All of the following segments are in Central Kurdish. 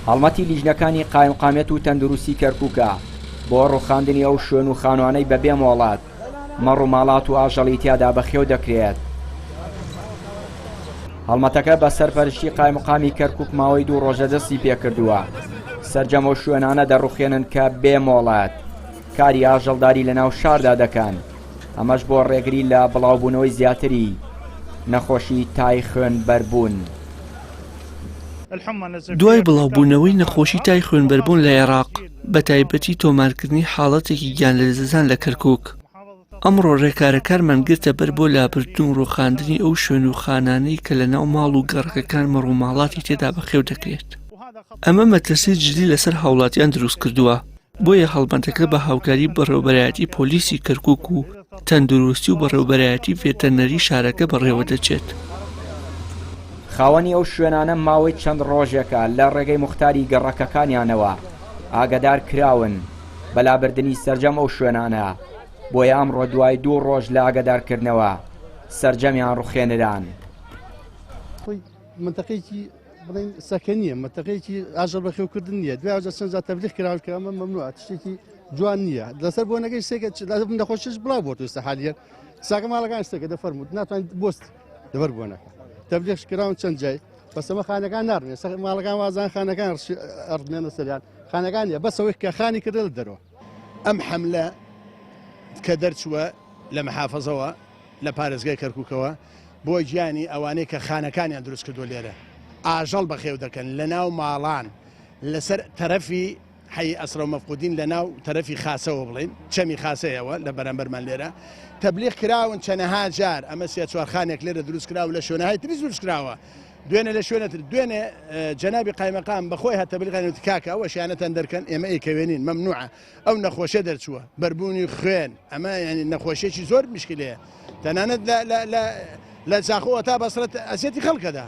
هەڵمەتی لیژنەکانی قایمقامیەت و تەندروستی کەرکوکە بۆ ڕوخاندنی ئەو شوێن و خانوانەی بەبێ مۆڵەت مەڕ و ماڵات و ئاژەڵی تیادا بەخێو دەکرێت. هەڵمەتەکە بە سەرپەرشتی قایمقامی کەرکوک ماوەی دوو ڕۆژە دەستی پێکردووە، سەرجەم ئەو شوێنانە دەڕوخێنن کە بێ مۆڵەت کاری ئاژەڵداری لەناو شاردا دەکەن، ئەمەش بۆ ڕێگری لە بڵاوبوونەوەی زیاتری نەخۆشی تای خوێنبەربوون. دوای بڵاوبوونەوەی نەخۆشی تای خوێنبەربوون لە عێراق، بەتایبەتی تۆمارکردنی حاڵەتێکی گیانلەدەستدان لە کەرکوک، ئەمڕۆ ڕێکارەکانمان گرتە بەر بۆ لابردن و ڕووخاندنی ئەو شوێن و خانانەی کە لەناو ماڵ و گەڕەکەکان مەڕوماڵاتی تێدا بەخێو دەکرێت. ئەمە مەترسی جدی لەسەر هاوڵاتیان دروستکردووە، بۆیە هەڵمەتەکە بە هاوکاری بەڕێوەبەرایەتی پۆلیسی کەرکوک و تەندروستی و بەڕێوەبەرایەتی ڤێتەرنەری شارەکە بەڕێوەدەچێت. خاوەنی ئەو شوێنانە ماوەی چەند ڕۆژێکە لە ڕێگەی موختاری گەڕەکەکانیانەوە ئاگەدار کراون بە لابردنی سەرجەم ئەو شوێنانە، بۆیە ئەمڕۆ دوای دوو ڕۆژ لە ئاگەدارکردنەوە سەرجەمیان ڕوخێنران. مەنتەقەیەکی بڵێن سەکەنیە مەتەقەیەکی ئاژەڵ بەخێوکردن نییە دوای جا چەند جار تەبلیغ کراوە کە ئەمە مەمنوعە شتێکی جوان نییە لەسەر بۆنەکەی سێکە نەخۆشیش بڵاو بۆ ئێستا حالیە ساکە ماڵەکان شتێکە دەفەرموت ناتوانێت بۆست لەبەر بۆنەکە تەبلیغ کراون چەند جای بەس ئەمە خانەکان ناڕمێ ماڵەکان وازان خانەکان ئەڕمێنە سەریان خانەکان نیە بەس ئەوەی کە خانی کردە لە دەرەوە. ئەم حەملە کە دەرچووە لە محافەزەوە لە پارێزگای کەرکوکەوە بۆ گیانی ئەوانەی کە خانەکانیان دروست کردووە لێرە ئاژەڵ بەخێو دەکەن لە ناو ماڵان لەسەر تەرەفی حەی ئەسرە و مەفقودین لە ناو تەرەفی خاسەوە بڵین چەمی خاسەیەوە لە بەرامبەرمان لێرە تەبلیغ کراون چەنەها جار ئەمە سێ چوار خانێک لێرە دروست کراوە لە شوێنەهای تریش دروست کراوە دوێنێ لە شوێنەتر دوێنێ جەنابی قایمەقام بەخۆی هات تەبلیغیان وتی کاکە ئەو ئەشیانەتان دەرکەن ئێمە ئەیکەوێنین مەمنوعە ئەو نەخۆشیە دەرچووە بەربوونی خوێن ئەمە یعنی نەخۆشیەکی زۆر مشکلەیە تەنانەت لە لە لە لە زاخۆوە تا بەسرە ئەزیەتی خەڵکەدا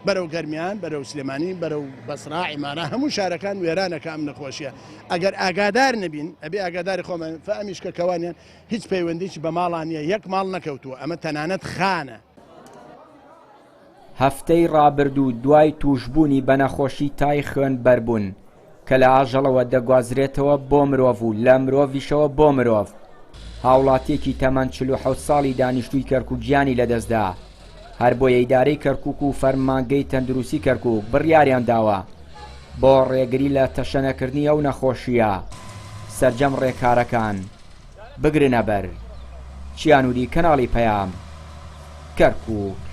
بەرەو گەرمیان بەرەو سلێمانی بەرەو بەسرا عیمارە هەموو شارەکان وێرانەکە ئەم نەخۆشیە ئەگەر ئاگادار نەبین ئەبێ ئاگاداری خۆمان فەئەمیشکە کەوانیان هیچ پەیوەندیی بە ماڵان نییە یەک ماڵ نەکەوتووە ئەمە تەنانەت خانە. هەفتەی ڕابردوو دوای تووشبوونی بە نەخۆشی تای خوێنبەربوون کە لە ئاژەڵەوە دەگوازرێتەوە بۆ مرۆڤ و لە مرۆڤیشەوە بۆ مرۆڤ، هاوڵاتییەکی تەمەن 47 ساڵی دانیشتووی کەرکوک گیانی لەدەستدا، هەر بۆیە ئیدارەی کەرکوک و فەرمانگەی تەندروستی کەرکوک بڕیاریان داوە بۆ ڕێگری لە تەشەنەکردنی ئەو نەخۆشییە سەرجەم ڕێکارەکان بگرنەبەر. چیانوری کەناڵی پەیام، کەرکوک.